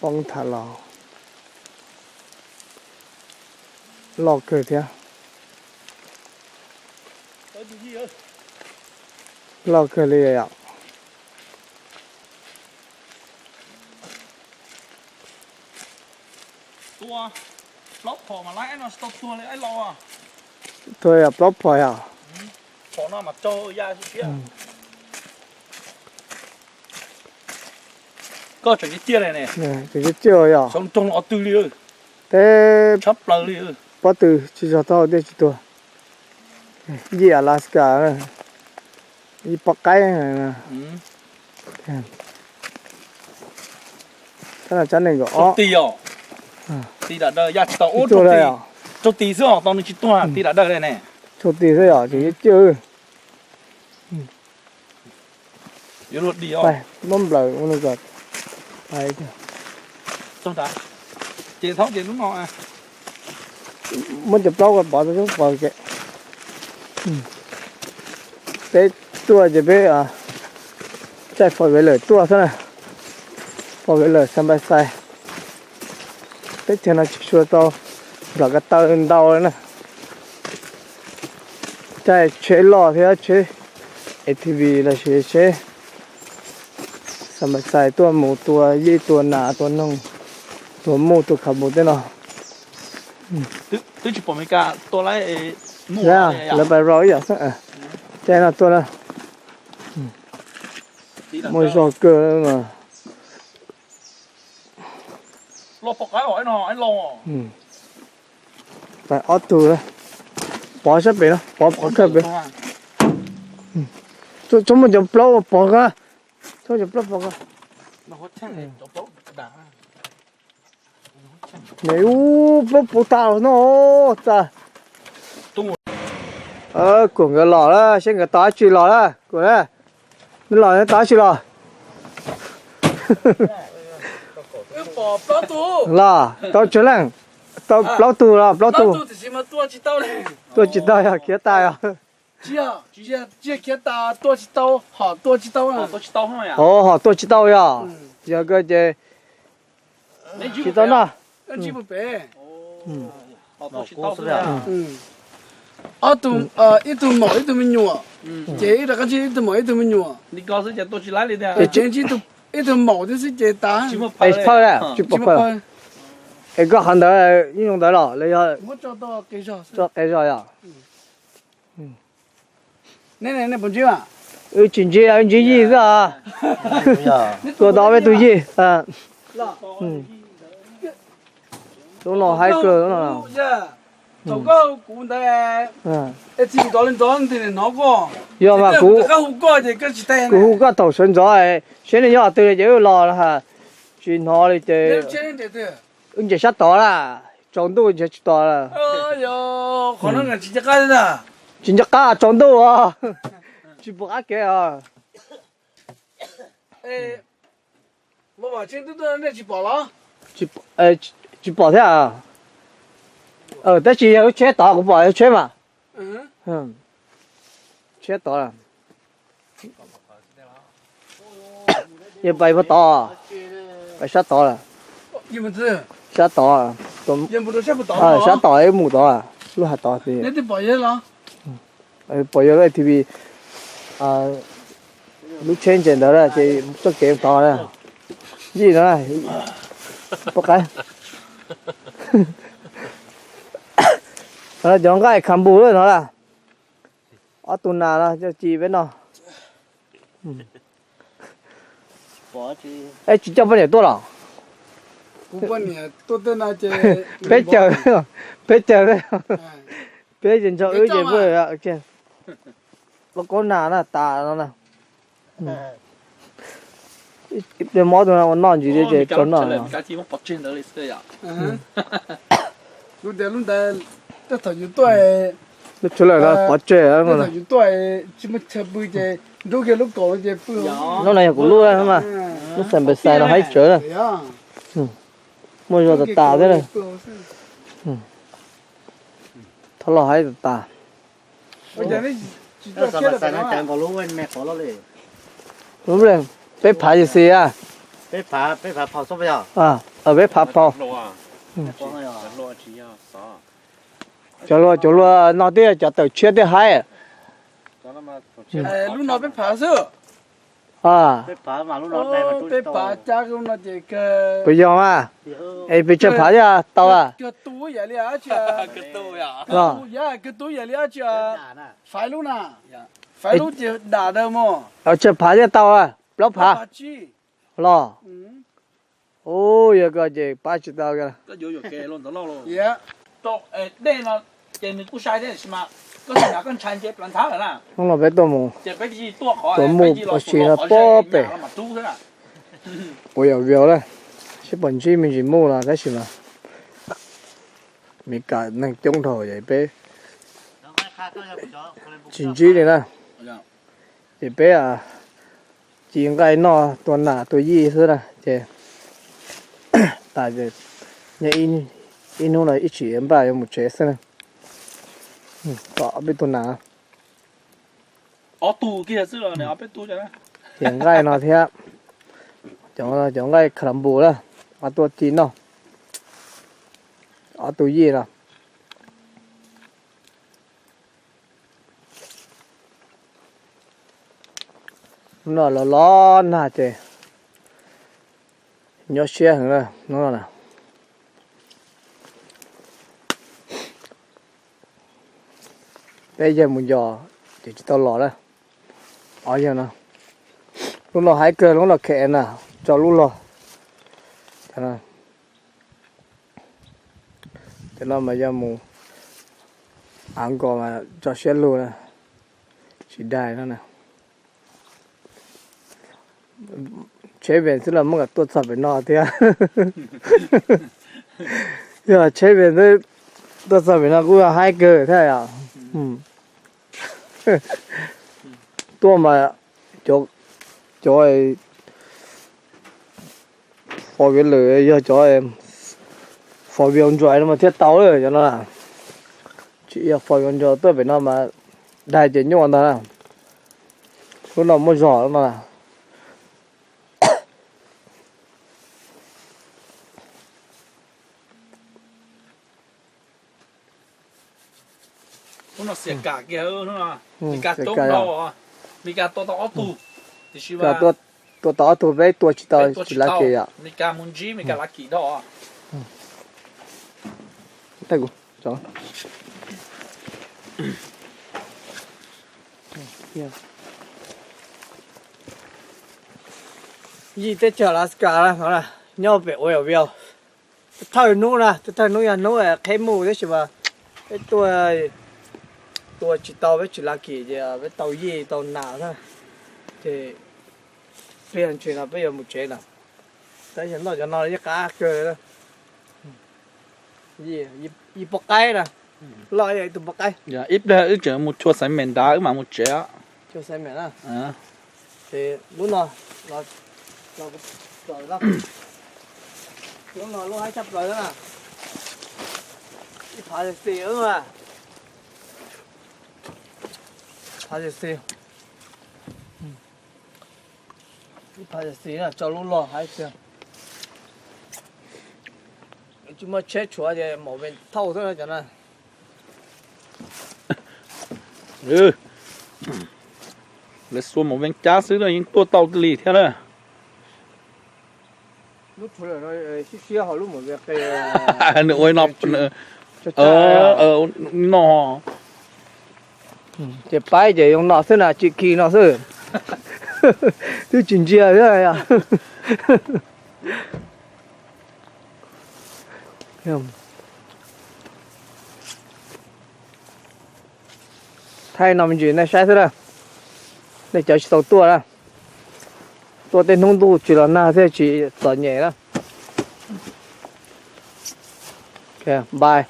Poob tham los loj kawg thiab. Loj kawg li yom. Tuag yog plaub phom yom. Koj tseem ciaj ciaj li ne. Tseem ciaj ciaj yom. Soo roog ob tw li. Teb tshab plaws li. Pob tw tsis tsaug tau tej tsis tuag. Yij Alaska, yij pob qaib. Tsab nees nkaum ob. Ti dam daws ya tsis tau ub, raug ti xwb os, tau nws tsis tuag, ti dam daws li ne. Raug ti xwb yom, tseem ciaj ciaj. Yuav luag di os. Muab nplawm ua no kom ces thaub ces lub no. Muab cov plaub ko pov tau coob pov ke. Peb tuaj ces peb caij four wheeler tuaj xwb na. Four wheeler side by side. Teb chaws no tsis tshua tau nplawm ko taw ntau li na. Caij tsheb loj thiab tsheb A T V los sis tsheb side by side tuaj mus tua yij tua nas tua noog, tua muj tua khav mus tej no. Twb tsis pom Meskas tua lawm. Lawv pais rau ib yam xwb. Caij no tuaj na. Muaj zog kawg mas. Pais ob tug, pov sab pem no, pov pov kawg pem. Txhob muab cov plaub pov ko, txhob cov plaub pov ko. Nws ub plaub puv tas no tas. Kuam nkawd los lawm, seb nkawd tau dab tsi los lawm kuam na. Neb los neb tau dab tsi los? Los tau tsawg leej? Tau plaub tug los plaub tug? Tua tsis tau yog khiav tas yog? Khiav tas, tua tsis tau, hom tua tsis tau. Hom tua tsis tau yog? Yog kawg ces tsis tau noj. Ob tug, ib tug maum ib tug me nyuam, ces ib rov qab ntsib ib tug maum ib tug me nyuam. Ces tseem ntsib ib tug maum thiab xwb ces tas. Tsis phawj, tsis pom phawj. Es koj qhov ntawd yeej zoo ntawd los los yog tso qe zog yom? Wb tsis ntsib, wb ntsib yij xwb os. Tua tau peb tug yij. Lub no haib kawg no. Yog mas kuv, kuv hu koj thaum sawv ntxov, seb nej nyob twg li ces wb los, tsis hnov li ces wb nce sab tod lawm, tsaus ntuj nce tsis tod lawm. Tsis nco qab, tsaus ntuj os, tsis pom qab kev os. Tsis pom thiab. Tab sis yog lub tsheb tod kuv pom lub tsheb mas. Tsheb tod. Yog pais puag tod, pais sab tod lawm. Sab tod, sab tod mus tod, lub hav tod. Pom yog lub A T V, lub tsheb ntses ntawd ces txoj kev tod. Yij no, poj qaib. Cov nqaij kham npus no lawm. Ob tug nas no ci peb no. Es tsis coj poj niam tuaj los? Peb caug, peb caug, peb ces nrog wb ces poj qaib nas na tas no na. Ib pliag mob tus no ua noj ntsis thiab ces tau noj. Lub ntawd, lub ntawd, tej thaum yus tuaj, lub tsheb lawm no pov tseg. Tej thaum yus tuaj tsis muaj chaw pw ces nrub kiag lub kaum no ces pw. Lub no yog kuv lub mas, lub xais npes xais no haib tsawv na. Muaj zog tas tas thiab na. Thov los haib tas tas. Lub peb phav yus xis a. Peb phav, peb phav phau xwb yog? Peb phav phau. Cov hlua, cov hlua no thiab cov tawm tshiab thiab haib. Lub no peb phav xwb. Peb phav, peb phav cas lub no ces puas yog mas? Es pes tsawg phav thiaj tau a? Kawg tu yam li dab tsi, faiv lub na, faiv lub ces dam daws mog. Tsawg phav thiaj tau a? Plaub phav los? Ub, yog ko ces pab tsis tau. Dej no ces nws kuj sai thiab, tiam sis mas koj tus nram koj ntshai nce plaws nthab lawm na. Hnub no peb tuaj mus, tuaj mus ua si no pob pem. Ua yam vias na, seb puas ntsib me ntsis muj no tab sis mas Meskas neeg coob dhau ces peb tsis ntsib li na. Ces peb ci nqaij noj tua nas tua yij xwb na ces tas, nyob ib hnub no ib tsam npaj yuav mus tsev xwb na. Tom peb tua nas, ci nqaij no thiab cov nqaij kha la npus na, ob tug ci noj, ob tug yij no. Hnub no los los nag ces nyuaj siab heev na hnub no na. Peb yawg mus yos ces tsis tau los na. Ob yawg no, lub no haib kawg, lub no khem na, tso lub log. Cov no mas yog mus av nkos mas tso siab lug na, tsis dai no na. Tsheb ven xwb los muaj kom tuaj txog pem no thiab. Yog tsheb ven xwb tuaj txog pem no kuj haib kawg thiab yom. Tuaj mas cov four wheeler, yog cov four wheel drive no mas thiaj tau cov no. Tsis yog four wheel drive tuaj pem no mas dai ces nyuaj ntag na. Lub no muaj zog lub no na. Lub no xiam kam kiag, Meskas coob dhau, Meskas tua tau ob tug, tiam sis tua tau ob tug peb tua tsis tau, tsis lav kim yom. Meskas mus ntsib Meskas lav kim dhau. Yij teb chaws Alaska nyob pem Oroville. Thawj hnub na, thawj hnub yog hnub qheb mus tab sis mas peb tuaj tua tsis tau, peb tsis lav kim ces peb tau yij tau nas xwb. Ces pliag ntshis no peb yuav mus tsev lawm. Tab sis noj cov no yeej qab kawg. Yij poj qaib na, loj ib tug poj qaib. Ib pliag wb tseem mus chua xaiv mes nrad wb mam mus tsev. Chua xaiv mes na. Ces lub no, lub no lub haib tshaj plaws na. Ib phav xis xis, phav xis xis, ib phav xis xis na, tso lub log haib tiag. Tsis muaj tsheb tshuav ces maum vees thauj xwb cov na. Lawv xuas maum vees cab xwb yeej tuaj tau li thiab na. Lub tshuav lawm no siab siab ho lub maum vees qe. Nws ua no, no. Ces paib ces zoo no xwb na, tsim khi no xwb. Twb tsis ntsia thiab. Thaij no me ntsis nej saib xwb na. Nej cov tsis tau tuaj na, tuaj tej hnub ntuj tsis los nag thiaj tsis txom nyem na. Bye.